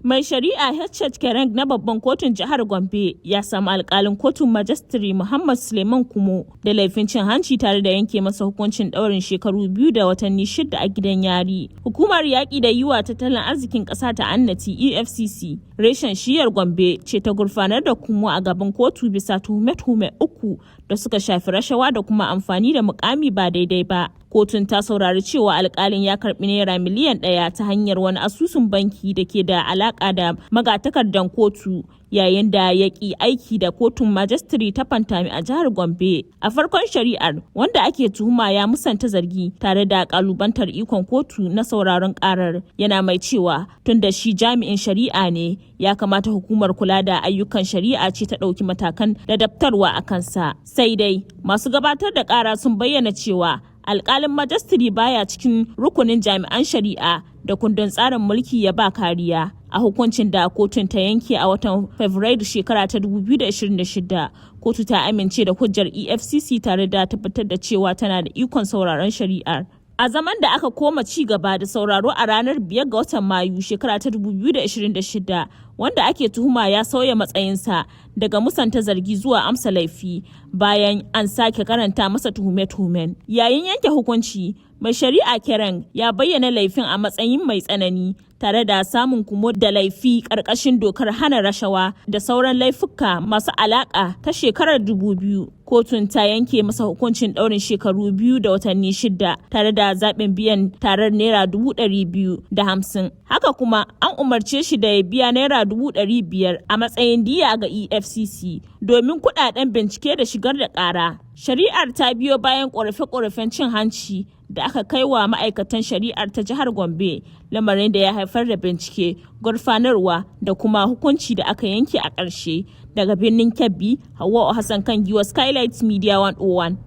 Mai shari'a HH Kereng na babban kotun jihar Gombe ya samu alkalin kotun Majistare Muhammad Suleiman Kumo da laifin cin hanci tare da yanke masa hukuncin ɗaurin shekaru 2 da watanni 6 a gidan yari. Hukumar yaƙi da yiwa tattalin arzikin ƙasa ta annati EFCC reshen shiyar Gombe ce ta gurfanar da Kumo a gaban kotu bisa tuhume-tuhume uku da suka shafi rashawa da kuma amfani da mukami ba daidai ba. Kotun ta saurari cewa alkalin ya karbi naira miliyan 1 ta hanyar wani asusun banki da ke da alaka da magatakardan kotu yayin da ya ki aiki da kotun majistare ta Pantami a jihar Gombe. A farkon shari'ar, wanda ake tuhuma ya musanta zargi tare da kalubantar ikon kotu na sauraron karar, yana mai cewa tun da shi jami'in shari'a ne, ya kamata hukumar kula da ayyukan shari'a ce ta ɗauki matakan ladabtarwa a kansa. Sai dai masu gabatar da kara sun bayyana cewa alkalin majistare baya cikin rukunin jami'an shari'a da kundin tsarin mulki ya ba kariya. A hukuncin da kotun ta yanke a watan Fabrairu shekara ta 2026, kotu ta amince da hujjar EFCC tare da tabbatar da cewa tana da ikon sauraron shari'ar. A zaman da aka koma ci gaba da sauraro a ranar 5 ga watan Mayu shekara ta 2026, wanda ake tuhuma ya sauya matsayinsa daga musanta zargi zuwa amsa laifi bayan an sake karanta masa tuhume-tuhumen. Yayin yanke hukunci, mai shari'a Kereng ya bayyana laifin a matsayin mai tsanani tare da samun Kumo da laifi ƙarƙashin dokar hana rashawa da sauran laifuka masu alaƙa ta shekarar 2000. Kotun ta yanke masa hukuncin ɗaurin shekaru 2 da watanni 6 tare da zaɓin biyan tarar naira 250,000. Haka kuma an umarce shi da ya biya naira 500,000 a matsayin diya ga EFCC domin kuɗaɗen bincike da shigar da ƙara. Shari'ar ta biyo bayan ƙorafe-ƙorafen cin hanci da aka kai wa ma'aikatan shari'ar ta jihar Gombe, lamarin da ya haifar da bincike, gurfanarwa da kuma hukunci da aka yanke a ƙarshe. Daga birnin Kebbi, Hauwa Hassan Kangiwa, Skylight Media 101.